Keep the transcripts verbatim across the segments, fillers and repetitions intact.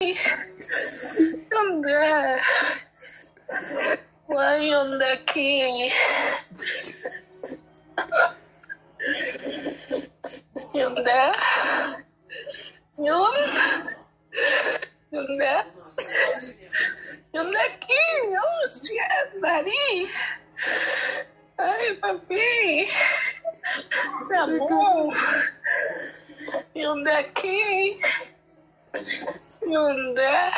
Yonda. Why Yonda ki? Yonda. Yon. Yonda. Yonda ki? Oh shit, daddy. Ay, papi. Sa bon. Yonda ki? Yonda.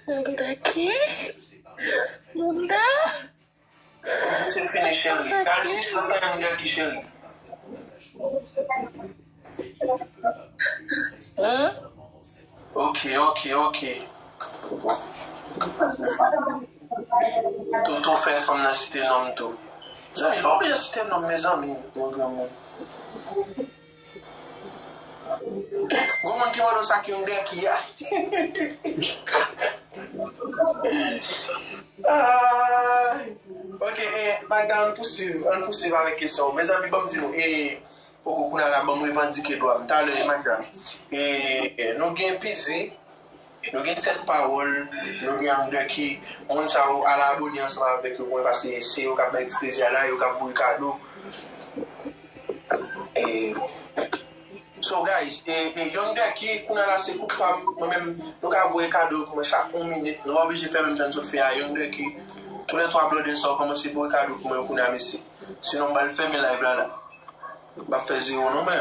Yonda ki? Yonda? Se fini, cheri. Francis, sa se Yonda ki, cheri? Hein? Ok, ok, ok. Toto fè fanm nan site non m tou. Zanmi, pa bliye site non m, mezanmi, yon granmoun. Gon moun ki mande w sa ki yon dèki a. Ah, ok, eh, Magda, ann pousuiv, ann pousuiv avèk kesyon. Mezanmi, ban m di nou, eh, Poko kounye a la, ban m revandike dwa m. Talè, Magda. E, nou gen pizi, nou gen sèt pawòl, nou gen Yonda ki, moun sa yo, al abone ansanm avèk yo pou mwen, paske se yo k ap bay ti plezi a la, yo k ap voye kado. E, so, guys, e, e, Yonda ki, kounye a la, se kou pa m, mwen menm, nou ka voye kado pou mwen chak yon minit, nou pa oblije fè menm jan n sot fè a, Yonda ki, tou lè twa blòdè sa yo kòmanse voye kado pou mwen, kounye a, mesye. Sinon, m pral fèmen live la, la. M ap fè zewo non, men.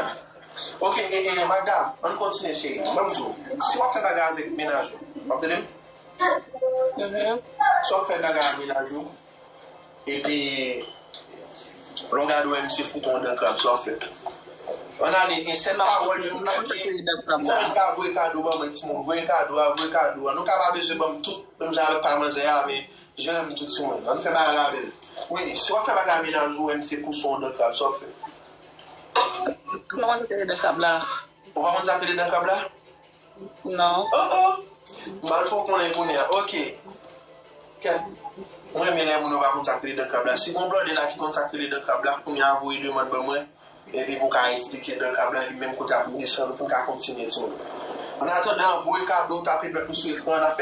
Ok, e, e, Magda, ann kontinye, cheri. Ban m di w, si w ap fè bagay avèk mennaj ou, w ap tande m? Mhm. Si w ap fè bagay avèk mennaj ou, epi lè w gade w wè misye fout ou yon dan krab, sa w ap fè? Ann ale, e sèt pawòl yo m tande, nan ka voye kado ban mwen, timoun, voye kado a, voye kado a. Nou ka pa bezwen ban m tout, menm jan avèk pa manzè a, men Jeremi tout timoun. Ann fè bagay la bèl. Wi, si w ap fè bagay mennaj ou, menm se pou son dan krab, sa w ap fè? M pa konn sa k rele dan krab la. Ou pa konn sa k rele dan krab la? Non. Oh, oh! M pral fè w konnen kounye a. Ok. Kèt. Mwen renmen lè moun yo pa konn sa k rele dan krab la. Si gon blòdè la ki konn sa k rele dan krab la, kounye a voye demann ban mwen. Epi pou ka esplike dan krab la, epi menm kote ap desann pou ka kontinye, timoun. An atandan, voye kado, tape dwèt nou sou ekran, n ap fè